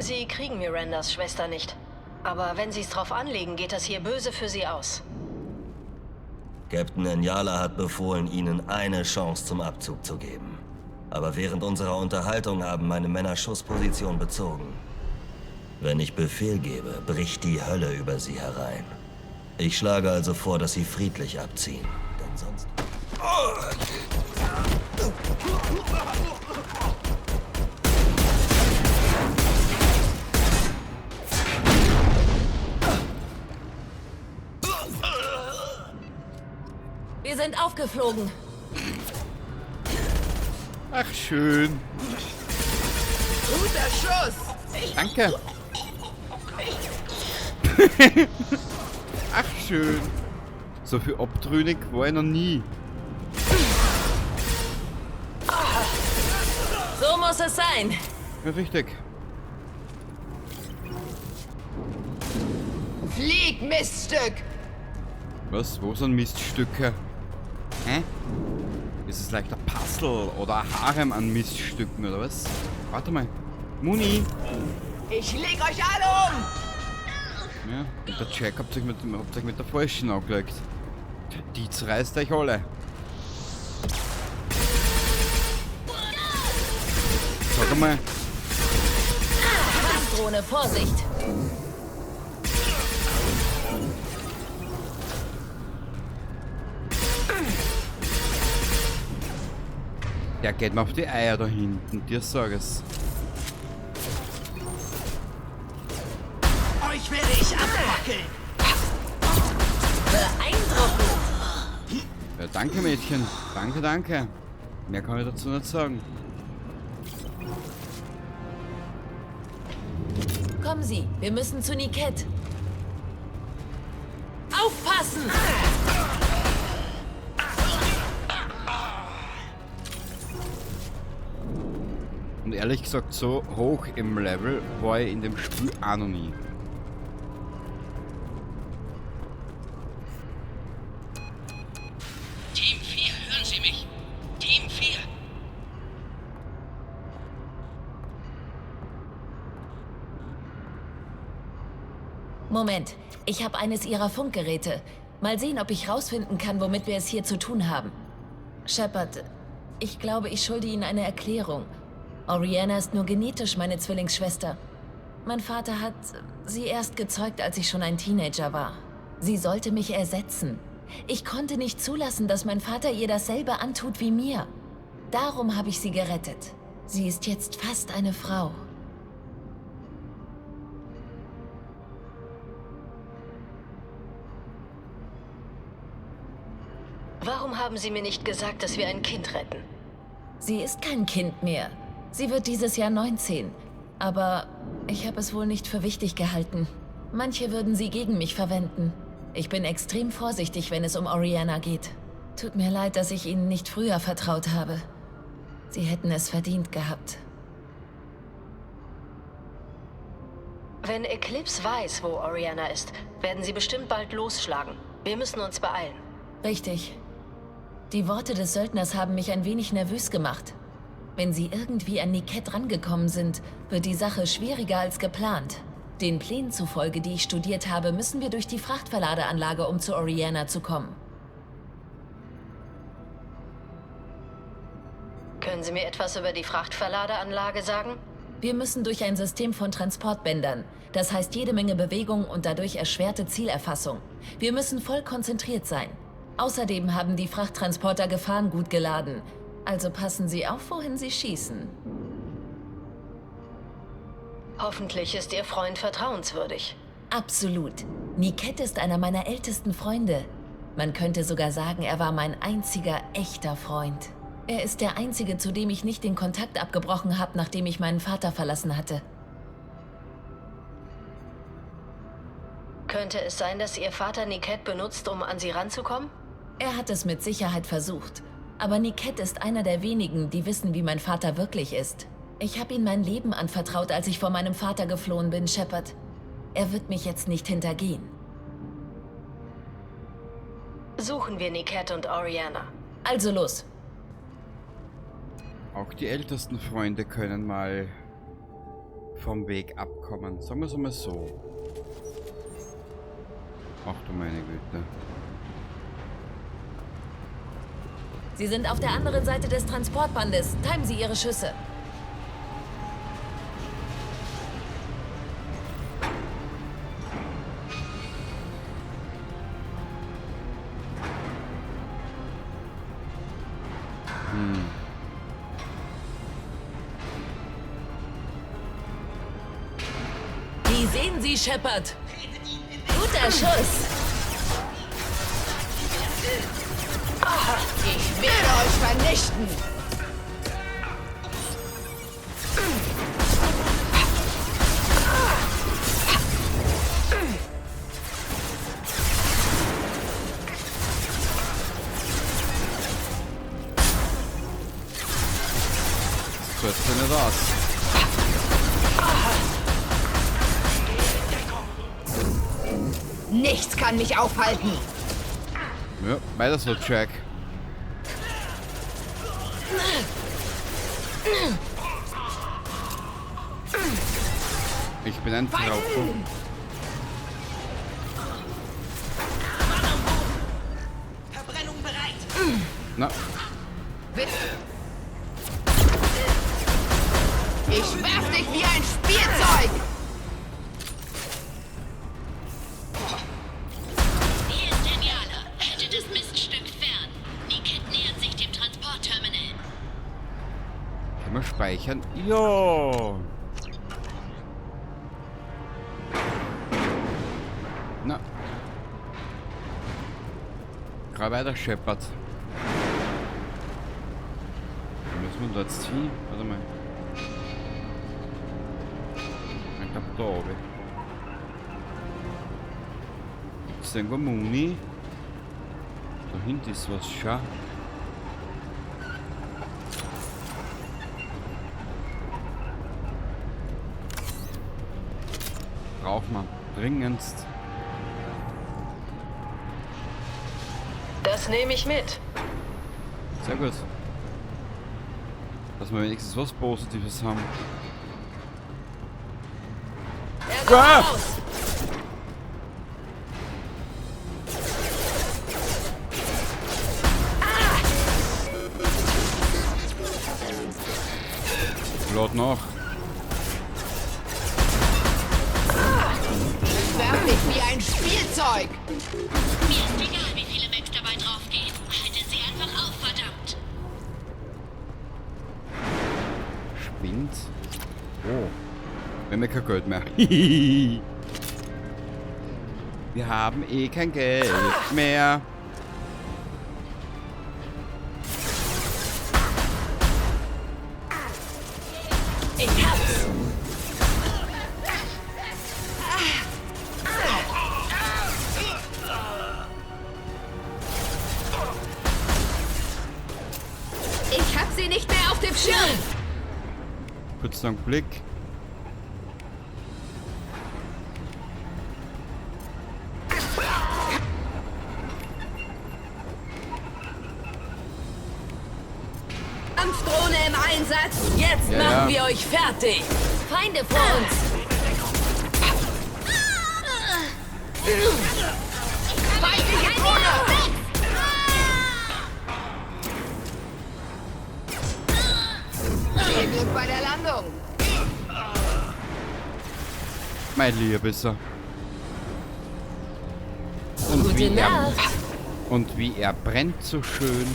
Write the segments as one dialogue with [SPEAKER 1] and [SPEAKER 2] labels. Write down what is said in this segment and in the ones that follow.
[SPEAKER 1] Sie kriegen Mirandas Schwester nicht. Aber wenn Sie es drauf anlegen, geht das hier böse für Sie aus.
[SPEAKER 2] Captain Nyala hat befohlen, Ihnen eine Chance zum Abzug zu geben. Aber während unserer Unterhaltung haben meine Männer Schussposition bezogen. Wenn ich Befehl gebe, bricht die Hölle über sie herein. Ich schlage also vor, dass Sie friedlich abziehen, denn sonst...
[SPEAKER 3] Wir sind aufgeflogen.
[SPEAKER 4] Ach, schön.
[SPEAKER 5] Guter Schuss!
[SPEAKER 4] Danke. Ach, schön. So viel abtrünnig war ich noch nie.
[SPEAKER 3] So muss es sein.
[SPEAKER 4] Ja, richtig.
[SPEAKER 5] Flieg, Miststück!
[SPEAKER 4] Was? Wo sind Miststücke? Hä? Ist es leicht ein Puzzle oder ein Harem an Miststücken oder was? Warte mal. Muni!
[SPEAKER 5] Ich leg euch alle um!
[SPEAKER 4] Ja, und der Jack hat sich mit der Falschen angelegt. Die zerreißt euch alle. Sag mal.
[SPEAKER 3] Drohne, Vorsicht!
[SPEAKER 4] Der geht mir auf die Eier da hinten, dir sag es.
[SPEAKER 6] Euch werde ich abfackeln!
[SPEAKER 3] Beeindruckend!
[SPEAKER 4] Ja, danke, Mädchen. Danke, danke. Mehr kann ich dazu nicht sagen.
[SPEAKER 3] Kommen Sie, wir müssen zu Niket. Aufpassen!
[SPEAKER 4] Und ehrlich gesagt, so hoch im Level war ich in dem Spiel auch noch nie.
[SPEAKER 6] Team 4, hören Sie mich? Team 4!
[SPEAKER 3] Moment, ich habe eines Ihrer Funkgeräte. Mal sehen, ob ich rausfinden kann, womit wir es hier zu tun haben. Shepard, ich glaube, ich schulde Ihnen eine Erklärung. Oriana ist nur genetisch meine Zwillingsschwester. Mein Vater hat sie erst gezeugt, als ich schon ein Teenager war. Sie sollte mich ersetzen. Ich konnte nicht zulassen, dass mein Vater ihr dasselbe antut wie mir. Darum habe ich sie gerettet. Sie ist jetzt fast eine Frau.
[SPEAKER 1] Warum haben Sie mir nicht gesagt, dass wir ein Kind retten?
[SPEAKER 3] Sie ist kein Kind mehr. Sie wird dieses Jahr 19. Aber ich habe es wohl nicht für wichtig gehalten. Manche würden sie gegen mich verwenden. Ich bin extrem vorsichtig, wenn es um Oriana geht. Tut mir leid, dass ich Ihnen nicht früher vertraut habe. Sie hätten es verdient gehabt.
[SPEAKER 1] Wenn Eclipse weiß, wo Oriana ist, werden sie bestimmt bald losschlagen. Wir müssen uns beeilen.
[SPEAKER 3] Richtig. Die Worte des Söldners haben mich ein wenig nervös gemacht. Wenn sie irgendwie an Niket rangekommen sind, wird die Sache schwieriger als geplant. Den Plänen zufolge, die ich studiert habe, müssen wir durch die Frachtverladeanlage, um zu Oriana zu kommen.
[SPEAKER 1] Können Sie mir etwas über die Frachtverladeanlage sagen?
[SPEAKER 3] Wir müssen durch ein System von Transportbändern. Das heißt jede Menge Bewegung und dadurch erschwerte Zielerfassung. Wir müssen voll konzentriert sein. Außerdem haben die Frachttransporter Gefahrengut geladen. Also passen Sie auf, wohin Sie schießen.
[SPEAKER 1] Hoffentlich ist Ihr Freund vertrauenswürdig.
[SPEAKER 3] Absolut. Niket ist einer meiner ältesten Freunde. Man könnte sogar sagen, er war mein einziger echter Freund. Er ist der einzige, zu dem ich nicht den Kontakt abgebrochen habe, nachdem ich meinen Vater verlassen hatte.
[SPEAKER 1] Könnte es sein, dass Ihr Vater Niket benutzt, um an Sie ranzukommen?
[SPEAKER 3] Er hat es mit Sicherheit versucht. Aber Niket ist einer der wenigen, die wissen, wie mein Vater wirklich ist. Ich habe ihm mein Leben anvertraut, als ich vor meinem Vater geflohen bin, Shepard. Er wird mich jetzt nicht hintergehen.
[SPEAKER 1] Suchen wir Niket und Oriana.
[SPEAKER 3] Also los.
[SPEAKER 4] Auch die ältesten Freunde können mal vom Weg abkommen. Sagen wir es einmal so. Ach du meine Güte.
[SPEAKER 3] Sie sind auf der anderen Seite des Transportbandes. Timen Sie Ihre Schüsse. Die sehen Sie, Shepard. Guter Schuss.
[SPEAKER 5] Ich werde euch vernichten!
[SPEAKER 4] So, jetzt bin ich raus.
[SPEAKER 5] Nichts kann mich aufhalten!
[SPEAKER 4] Ja, weiter so, Jack. Ich bin ein Traufer.
[SPEAKER 6] Verbrennung bereit!
[SPEAKER 4] Na,
[SPEAKER 5] Ich werf dich wie ein Spielzeug!
[SPEAKER 3] Hier ist Geniale. Haltet das Miststück fern. Niket nähert sich dem Transportterminal.
[SPEAKER 4] können wir speichern? Ja. Na. Grad weiter, Shepard. Wo müssen wir da jetzt hin? Warte mal. Ich glaub, da oben. Gibt's da irgendwo Muni? Da hinten ist was, schau. Braucht man dringendst.
[SPEAKER 1] Das nehme ich mit.
[SPEAKER 4] Sehr gut. Dass wir wenigstens was Positives haben.
[SPEAKER 1] Er
[SPEAKER 4] Ah!
[SPEAKER 1] raus.
[SPEAKER 4] Lad nach.
[SPEAKER 5] Ich werf dich wie ein Spielzeug!
[SPEAKER 3] Mir ist egal, wie viele Mechs dabei draufgehen. Haltet sie einfach auf, verdammt.
[SPEAKER 4] Spinnt. Oh. Wir haben ja kein Geld mehr. Wir haben eh kein Geld mehr.
[SPEAKER 3] Ich hab's.
[SPEAKER 5] Ich hab sie nicht mehr auf dem Schirm!
[SPEAKER 4] Kurz noch einen Blick.
[SPEAKER 5] Kampfdrohne im Einsatz!
[SPEAKER 3] Jetzt
[SPEAKER 4] Ja,
[SPEAKER 3] machen
[SPEAKER 4] ja.
[SPEAKER 3] wir euch fertig. Feinde vor uns.
[SPEAKER 5] Feindliche Drohne! Viel Glück bei der Landung!
[SPEAKER 4] Mein Liebesser. Und
[SPEAKER 3] Gute
[SPEAKER 4] wie er,
[SPEAKER 3] Nacht.
[SPEAKER 4] und wie er brennt so schön.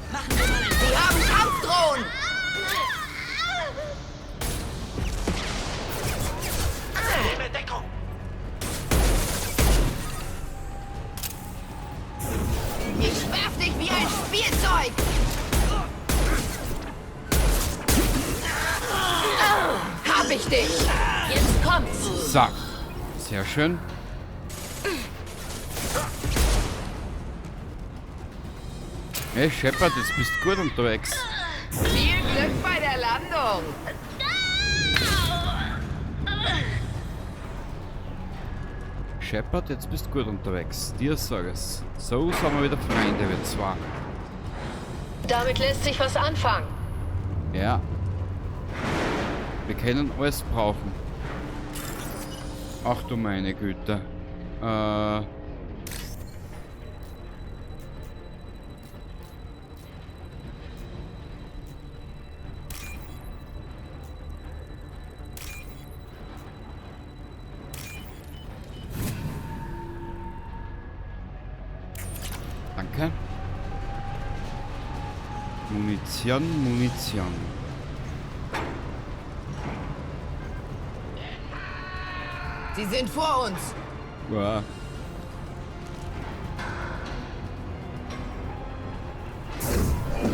[SPEAKER 5] Sie haben Kampfdrohnen!
[SPEAKER 6] Nehme Deckung!
[SPEAKER 5] Ich werf dich wie ein Spielzeug! Hab ich dich!
[SPEAKER 3] Jetzt kommt's.
[SPEAKER 4] So. Sehr schön. Hey Shepard, jetzt bist du gut unterwegs.
[SPEAKER 5] Viel Glück bei der Landung!
[SPEAKER 4] Shepard, jetzt bist du gut unterwegs. Dir sag es. So sind wir wieder Freunde, wir zwei.
[SPEAKER 1] Damit lässt sich was anfangen.
[SPEAKER 4] Ja. Wir können alles brauchen. Ach du meine Güte. Danke. Munition, Munition.
[SPEAKER 5] Sie sind vor uns.
[SPEAKER 4] Ja.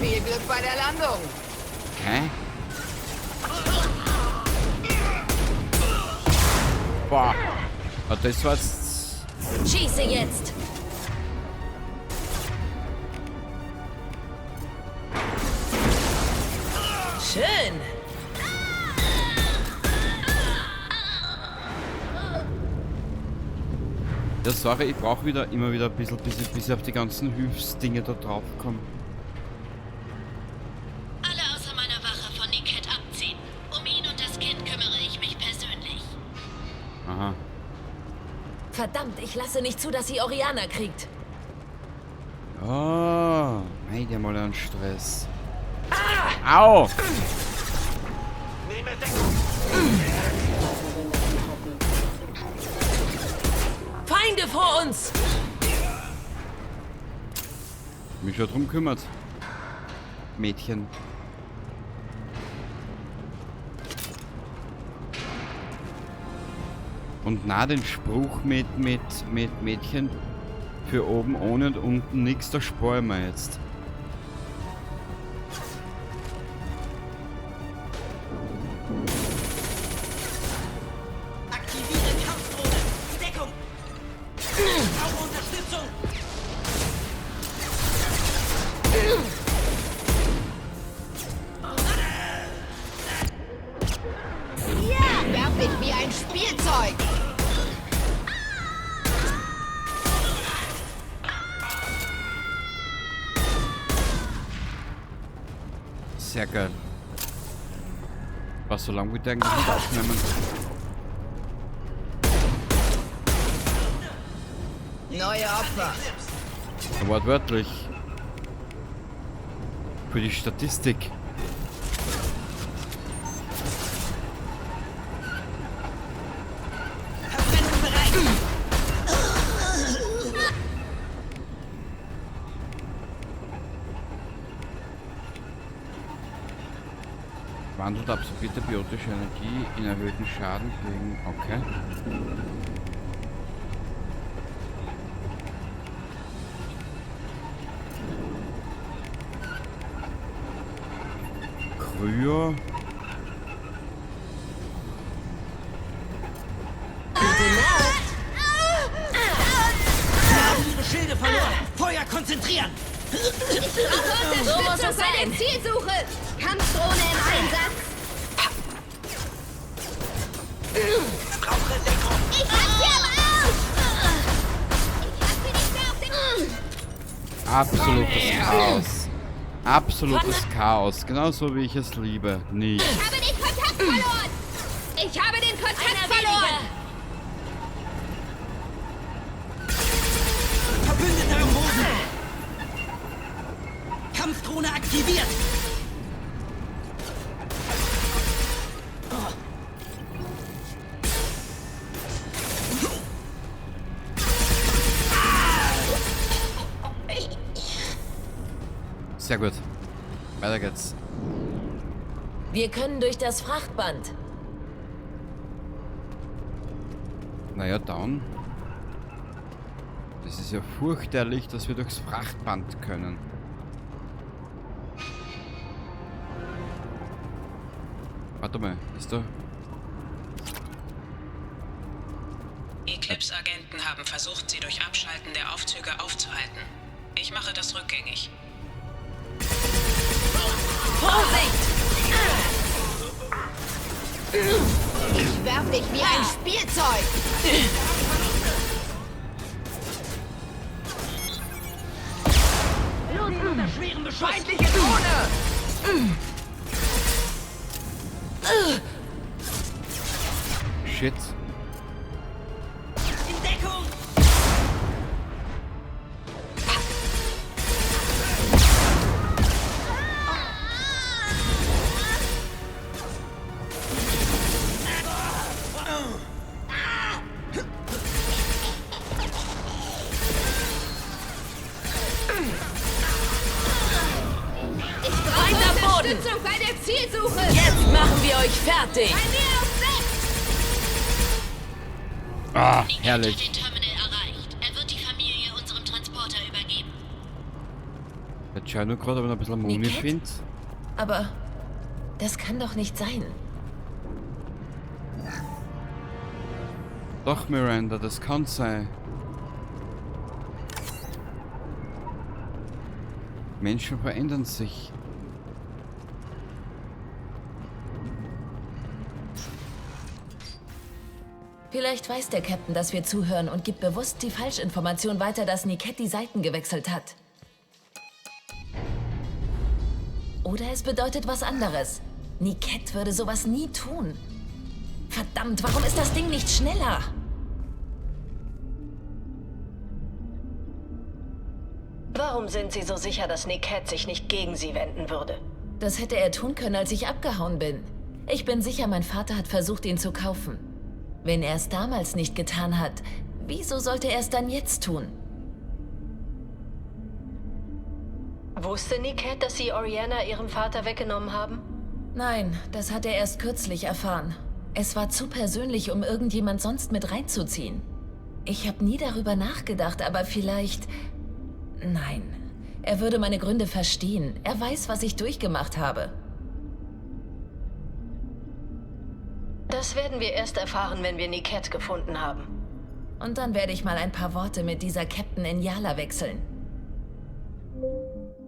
[SPEAKER 5] Viel Glück bei der Landung.
[SPEAKER 4] Okay. Boah. Ah, das war's.
[SPEAKER 3] Schieße jetzt. Schön.
[SPEAKER 4] Ja, sorry, ich brauche wieder immer wieder ein bisschen, bis ich auf die ganzen Hilfsdinge da drauf komme.
[SPEAKER 3] Alle außer meiner Wache von Niket abziehen. Um ihn und das Kind kümmere ich mich persönlich.
[SPEAKER 4] Aha.
[SPEAKER 3] Verdammt, ich lasse nicht zu, dass sie Oriana kriegt.
[SPEAKER 4] Oh, mei, der mal einen Stress. Au!
[SPEAKER 6] Nehme Deckung!
[SPEAKER 3] Feinde vor uns!
[SPEAKER 4] Mich schon drum kümmert. Mädchen. Und na, den Spruch mit Mädchen für oben ohne und unten nix, da sparen wir jetzt.
[SPEAKER 6] Aktiviere Kampfdrohne! Deckung! Brauche Unterstützung!
[SPEAKER 5] Ja! Werf dich wie ein Spielzeug!
[SPEAKER 4] Sehr geil. Was, so lange wird der eigentlich nicht aufnehmen?
[SPEAKER 5] Neue Opfer.
[SPEAKER 4] Wortwörtlich. Für die Statistik.
[SPEAKER 6] Verbrennung bereit!
[SPEAKER 4] Wandelt absorbierte biotische Energie in erhöhten Schaden gegen... Okay. Kryo.
[SPEAKER 3] Gute Nacht.
[SPEAKER 6] Wir haben ihre Schilde verloren! Feuer konzentrieren!
[SPEAKER 3] So muss es sein.
[SPEAKER 5] Zielsuche! Kampfdrohne im Einsatz!
[SPEAKER 6] Brauche Deckung!
[SPEAKER 5] Ich hab sie am Arsch! Ich hab sie nicht mehr auf dem...
[SPEAKER 4] Absolutes Chaos. Absolutes Chaos. Genauso wie ich es liebe. Nicht.
[SPEAKER 5] Ich habe den Kontakt verloren! Ich habe den Kontakt verloren!
[SPEAKER 6] Verbündete am Boden! Kampfdrohne aktiviert!
[SPEAKER 4] Sehr gut. Weiter geht's.
[SPEAKER 3] Wir können durch das Frachtband.
[SPEAKER 4] Naja, down. Das ist ja fürchterlich, dass wir durchs Frachtband können. Warte mal, ist da...
[SPEAKER 7] Eclipse-Agenten haben versucht, sie durch Abschalten der Aufzüge aufzuhalten. Ich mache das rückgängig.
[SPEAKER 3] Vorsicht!
[SPEAKER 5] Ich werf dich wie ein Spielzeug!
[SPEAKER 6] Los, Schweren Beschuss!
[SPEAKER 8] Feindliche Drohne!
[SPEAKER 4] Shit.
[SPEAKER 6] In Deckung!
[SPEAKER 5] Ich brauche
[SPEAKER 3] Feind am Boden!
[SPEAKER 5] Unterstützung bei der Zielsuche!
[SPEAKER 3] Jetzt machen wir euch fertig!
[SPEAKER 5] Bei mir auf 6!
[SPEAKER 4] Ah,
[SPEAKER 9] Niket
[SPEAKER 4] herrlich.
[SPEAKER 9] hat den Terminal erreicht. Er wird die Familie unserem Transporter übergeben.
[SPEAKER 4] Jetzt schau ich nur gerade, ob ich noch ein bisschen Muni
[SPEAKER 3] Niket?
[SPEAKER 4] finde.
[SPEAKER 3] Aber das kann doch nicht sein.
[SPEAKER 4] Doch, Miranda, das kann sein. Menschen verändern sich.
[SPEAKER 3] Vielleicht weiß der Captain, dass wir zuhören und gibt bewusst die Falschinformation weiter, dass Niket die Seiten gewechselt hat. Oder es bedeutet was anderes. Niket würde sowas nie tun. Verdammt, warum ist das Ding nicht schneller?
[SPEAKER 1] Warum sind Sie so sicher, dass Niket sich nicht gegen Sie wenden würde?
[SPEAKER 3] Das hätte er tun können, als ich abgehauen bin. Ich bin sicher, mein Vater hat versucht, ihn zu kaufen. Wenn er es damals nicht getan hat, wieso sollte er es dann jetzt tun?
[SPEAKER 1] Wusste Niket, dass Sie Oriana ihrem Vater weggenommen haben?
[SPEAKER 3] Nein, das hat er erst kürzlich erfahren. Es war zu persönlich, um irgendjemand sonst mit reinzuziehen. Ich habe nie darüber nachgedacht, aber vielleicht... Nein, er würde meine Gründe verstehen. Er weiß, was ich durchgemacht habe.
[SPEAKER 1] Das werden wir erst erfahren, wenn wir Niket gefunden haben.
[SPEAKER 3] Und dann werde ich mal ein paar Worte mit dieser Captain Inyala wechseln.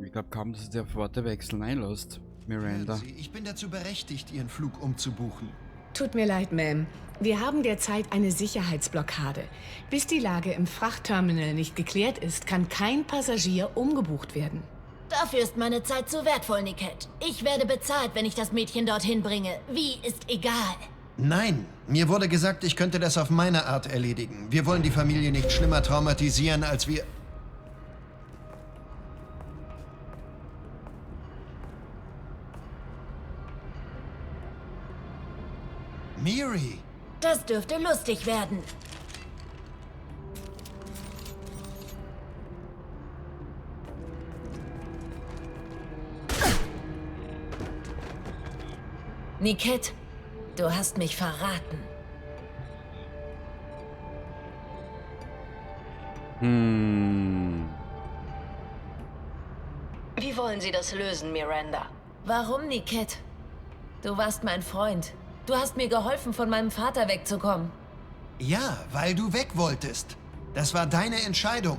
[SPEAKER 4] Ich glaube kaum, dass sie sich auf Worte wechseln einlässt, Miranda.
[SPEAKER 10] Hören Sie, ich bin dazu berechtigt, Ihren Flug umzubuchen.
[SPEAKER 11] Tut mir leid, Ma'am. Wir haben derzeit eine Sicherheitsblockade. Bis die Lage im Frachtterminal nicht geklärt ist, kann kein Passagier umgebucht werden.
[SPEAKER 9] Dafür ist meine Zeit zu wertvoll, Niket. Ich werde bezahlt, wenn ich das Mädchen dorthin bringe. Wie ist egal.
[SPEAKER 10] Nein, mir wurde gesagt, ich könnte das auf meine Art erledigen. Wir wollen die Familie nicht schlimmer traumatisieren, als wir... Miri!
[SPEAKER 9] Das dürfte lustig werden.
[SPEAKER 3] Niket, du hast mich verraten.
[SPEAKER 1] Wie wollen Sie das lösen, Miranda?
[SPEAKER 3] Warum, Niket? Du warst mein Freund. Du hast mir geholfen, von meinem Vater wegzukommen.
[SPEAKER 10] Ja, weil du weg wolltest. Das war deine Entscheidung.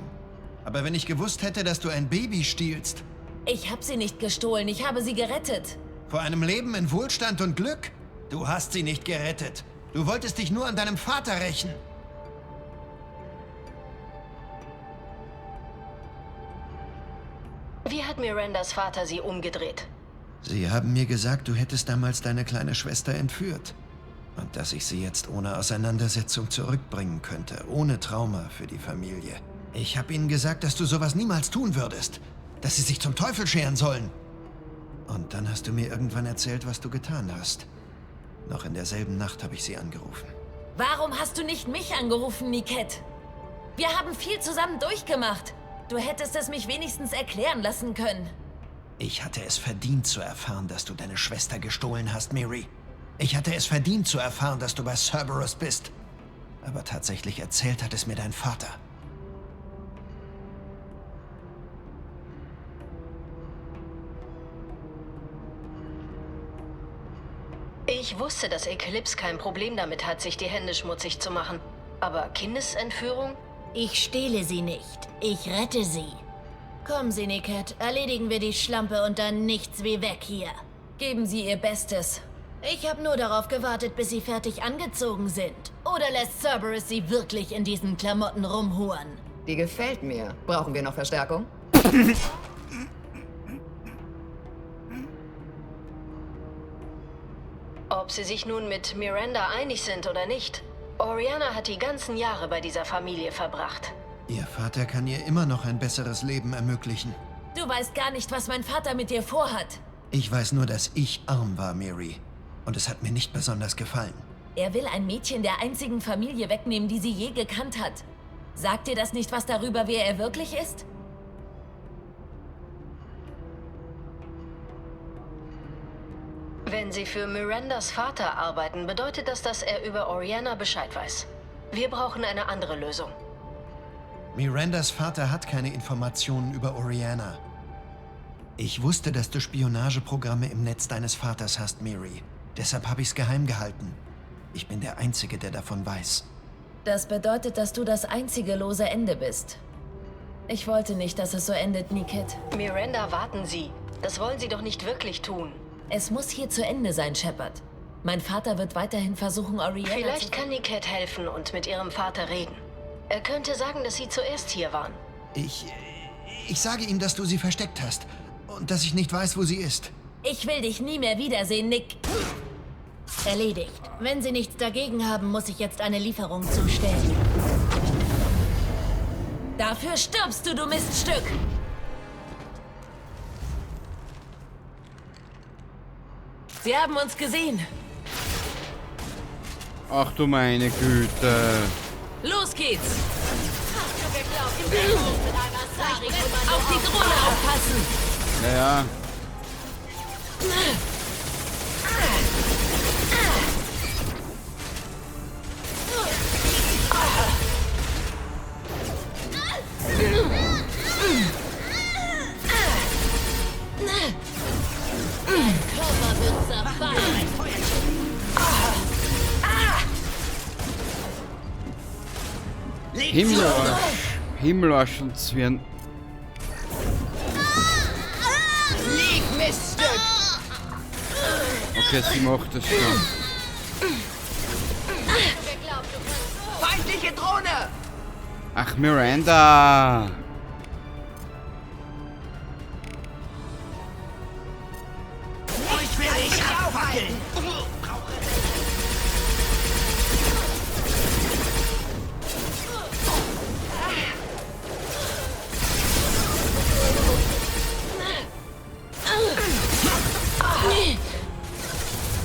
[SPEAKER 10] Aber wenn ich gewusst hätte, dass du ein Baby stiehlst,
[SPEAKER 3] Ich habe sie nicht gestohlen, ich habe sie gerettet.
[SPEAKER 10] vor einem Leben in Wohlstand und Glück, du hast sie nicht gerettet. Du wolltest dich nur an deinem Vater rächen.
[SPEAKER 1] Wie hat Mirandas Vater sie umgedreht?
[SPEAKER 10] Sie haben mir gesagt, du hättest damals deine kleine Schwester entführt. Und dass ich sie jetzt ohne Auseinandersetzung zurückbringen könnte, ohne Trauma für die Familie. Ich habe ihnen gesagt, dass du sowas niemals tun würdest. Dass sie sich zum Teufel scheren sollen. Und dann hast du mir irgendwann erzählt, was du getan hast. Noch in derselben Nacht habe ich sie angerufen.
[SPEAKER 3] Warum hast du nicht mich angerufen, Niket? Wir haben viel zusammen durchgemacht. Du hättest es mich wenigstens erklären lassen können.
[SPEAKER 10] Ich hatte es verdient zu erfahren, dass du deine Schwester gestohlen hast, Mary. Ich hatte es verdient zu erfahren, dass du bei Cerberus bist. Aber tatsächlich erzählt hat es mir dein Vater.
[SPEAKER 1] Ich wusste, dass Eclipse kein Problem damit hat, sich die Hände schmutzig zu machen. Aber Kindesentführung?
[SPEAKER 9] Ich stehle sie nicht. Ich rette sie. Kommen Sie, Niket. Erledigen wir die Schlampe und dann nichts wie weg hier.
[SPEAKER 3] Geben Sie Ihr Bestes.
[SPEAKER 9] Ich habe nur darauf gewartet, bis Sie fertig angezogen sind. Oder lässt Cerberus Sie wirklich in diesen Klamotten rumhuren?
[SPEAKER 8] Die gefällt mir. Brauchen wir noch Verstärkung?
[SPEAKER 1] Ob sie sich nun mit Miranda einig sind oder nicht, Oriana hat die ganzen Jahre bei dieser Familie verbracht.
[SPEAKER 10] Ihr Vater kann ihr immer noch ein besseres Leben ermöglichen.
[SPEAKER 3] Du weißt gar nicht, was mein Vater mit dir vorhat.
[SPEAKER 10] Ich weiß nur, dass ich arm war, Mary. Und es hat mir nicht besonders gefallen.
[SPEAKER 3] Er will ein Mädchen der einzigen Familie wegnehmen, die sie je gekannt hat. Sagt dir das nicht was darüber, wer er wirklich ist?
[SPEAKER 1] Wenn sie für Mirandas Vater arbeiten, bedeutet das, dass er über Oriana Bescheid weiß. Wir brauchen eine andere Lösung.
[SPEAKER 10] Mirandas Vater hat keine Informationen über Oriana. Ich wusste, dass du Spionageprogramme im Netz deines Vaters hast, Mary. Deshalb habe ich's geheim gehalten. Ich bin der Einzige, der davon weiß.
[SPEAKER 3] Das bedeutet, dass du das einzige lose Ende bist. Ich wollte nicht, dass es so endet, Niket.
[SPEAKER 1] Miranda, warten Sie. Das wollen Sie doch nicht wirklich tun.
[SPEAKER 3] Es muss hier zu Ende sein, Shepard. Mein Vater wird weiterhin versuchen, Oriana
[SPEAKER 1] Vielleicht kann Niket helfen und mit ihrem Vater reden. Er könnte sagen, dass Sie zuerst hier waren.
[SPEAKER 10] Ich sage ihm, dass du sie versteckt hast und dass ich nicht weiß, wo sie ist.
[SPEAKER 3] Ich will dich nie mehr wiedersehen, Nick.
[SPEAKER 9] Erledigt. Wenn Sie nichts dagegen haben, muss ich jetzt eine Lieferung zustellen.
[SPEAKER 3] Dafür stirbst du, du Miststück! Sie haben uns gesehen.
[SPEAKER 4] Ach du meine Güte.
[SPEAKER 3] Los geht's! Auf die Drohne aufpassen!
[SPEAKER 4] Ja, ja.
[SPEAKER 9] Dein Körper wird zerfallen.
[SPEAKER 4] Himmelarsch. Himmelarsch und Zwirn.
[SPEAKER 6] Leg, Miststück!
[SPEAKER 4] Okay, sie macht das schon.
[SPEAKER 6] Feindliche Drohne!
[SPEAKER 4] Ach, Miranda!
[SPEAKER 6] Euch werde ich abfackeln!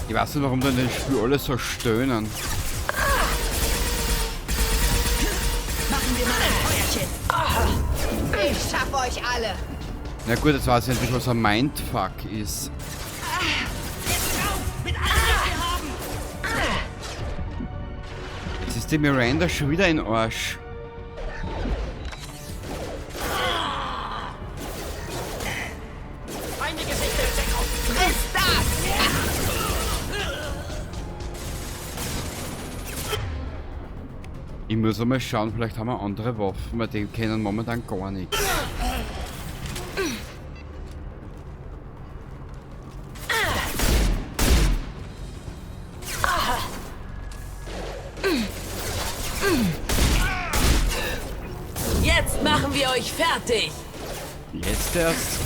[SPEAKER 4] Ich weiß nicht, warum da in dem Spiel alle so stöhnen.
[SPEAKER 6] Machen wir mal ein Feuerchen!
[SPEAKER 8] Ich schaff euch alle!
[SPEAKER 4] Na gut, jetzt weiß ich endlich, was ein Mindfuck ist.
[SPEAKER 6] Jetzt drauf! Mit allem, was wir haben!
[SPEAKER 4] Jetzt ist die Miranda schon wieder in Arsch.
[SPEAKER 6] Feinde gesichtet! Deckung! Friss das!
[SPEAKER 4] Ich muss einmal schauen, vielleicht haben wir andere Waffen, weil die kennen momentan gar nichts.
[SPEAKER 3] Jetzt machen wir euch fertig!
[SPEAKER 4] Jetzt erst.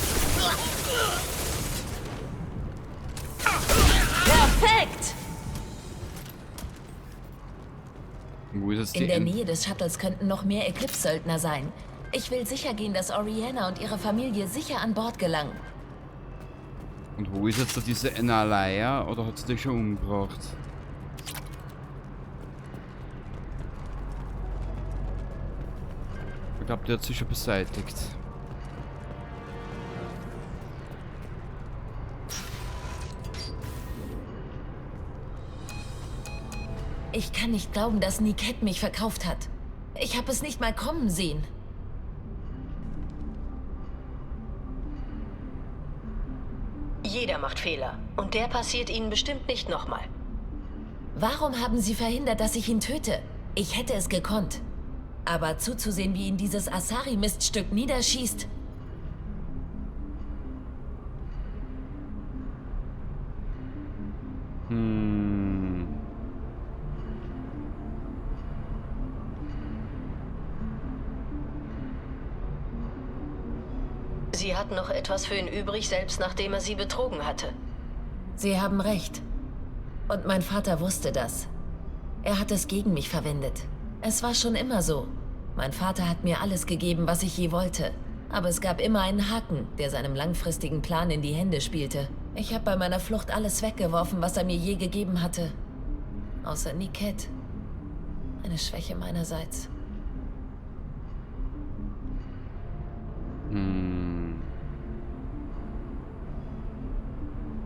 [SPEAKER 3] Perfekt!
[SPEAKER 4] Wo ist jetzt die
[SPEAKER 3] In der Nähe des Shuttles könnten noch mehr Eclipse-Söldner sein. Ich will sicher gehen, dass Oriana und ihre Familie sicher an Bord gelangen.
[SPEAKER 4] Und wo ist jetzt da diese Analaya? Oder hat sie dich schon umgebracht? Ich glaube, die hat sie schon beseitigt.
[SPEAKER 3] Ich kann nicht glauben, dass Niket mich verkauft hat. Ich habe es nicht mal kommen sehen.
[SPEAKER 1] Jeder macht Fehler. Und der passiert Ihnen bestimmt nicht nochmal.
[SPEAKER 3] Warum haben Sie verhindert, dass ich ihn töte? Ich hätte es gekonnt. Aber zuzusehen, wie ihn dieses Asari-Miststück niederschießt...
[SPEAKER 1] Sie hatten noch etwas für ihn übrig, selbst nachdem er sie betrogen hatte.
[SPEAKER 3] Sie haben recht. Und mein Vater wusste das. Er hat es gegen mich verwendet. Es war schon immer so. Mein Vater hat mir alles gegeben, was ich je wollte. Aber es gab immer einen Haken, der seinem langfristigen Plan in die Hände spielte. Ich habe bei meiner Flucht alles weggeworfen, was er mir je gegeben hatte. Außer Niket. Eine Schwäche meinerseits.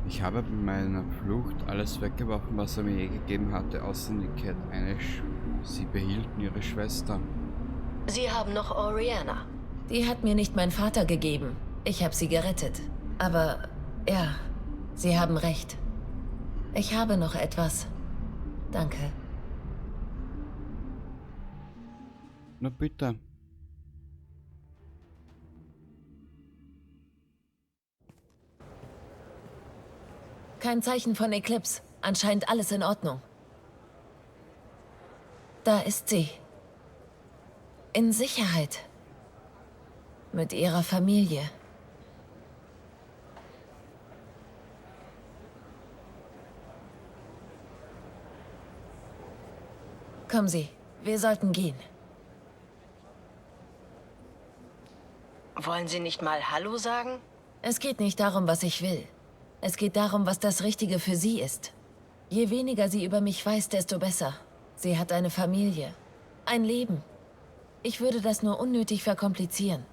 [SPEAKER 4] Ich habe bei meiner Flucht alles weggeworfen, was er mir je gegeben hatte, außer Niket. Sie behielten ihre Schwester.
[SPEAKER 1] Sie haben noch Oriana.
[SPEAKER 3] Die hat mir nicht mein Vater gegeben. Ich habe sie gerettet. Aber, ja, Sie haben recht. Ich habe noch etwas. Danke.
[SPEAKER 4] Na bitte.
[SPEAKER 3] Kein Zeichen von Eclipse. Anscheinend alles in Ordnung. Da ist sie. In Sicherheit. Mit ihrer Familie. Kommen Sie, wir sollten gehen.
[SPEAKER 1] Wollen Sie nicht mal Hallo sagen?
[SPEAKER 3] Es geht nicht darum, was ich will. Es geht darum, was das Richtige für sie ist. Je weniger sie über mich weiß, desto besser. Sie hat eine Familie. Ein Leben. Ich würde das nur unnötig verkomplizieren.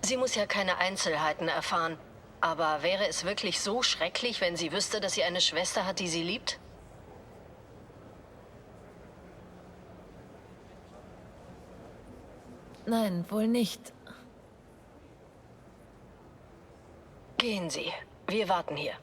[SPEAKER 1] Sie muss ja keine Einzelheiten erfahren. Aber wäre es wirklich so schrecklich, wenn sie wüsste, dass sie eine Schwester hat, die sie liebt?
[SPEAKER 3] Nein, wohl nicht.
[SPEAKER 1] Gehen Sie. Wir warten hier.